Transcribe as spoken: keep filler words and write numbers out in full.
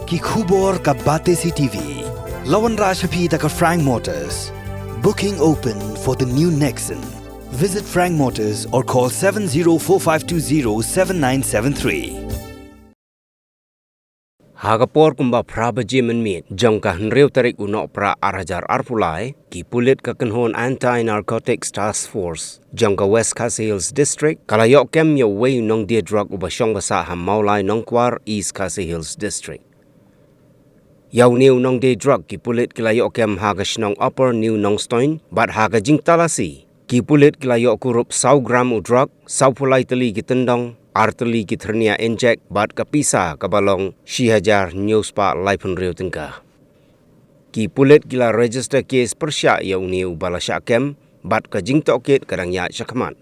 Ki khubor ka Batesi TV. La wanrah sha phi da ka Frank Motors. Booking open for the new Nexon. Visit Frank Motors or call seven zero four five two zero seven nine seven three. Ha ka por kumba phra baje mynmiet jong ka hynriew tarik u Nohprah ar hajar arphew lai, ki pulit ka kynhun Anti Narcotics Task Force jong ka West Khasi Hills District ka la ïoh kem ïa uwei u nongdie drug uba shong ba sah ha Mawlai Nongkwar, East Khasi Hills District. Ïa une u nongdie drug ki pulit ki la ïoh kem ha ka shnong Upper New Nongstoiñ bad ha ka jingtalasi ki pulit ki la ïoh kurup saw gram u drug, sawphew lai tylli ki tyndong, ar tylli ki thyrnia injek bad ka pisa kaba long shi hajar hynñiew spah laiphew hynriew tyngka. Ki pulit ki la register case pyrshah ïa une uba la shah kem bad ka jingtohkit ka dang ïaid shakhmat.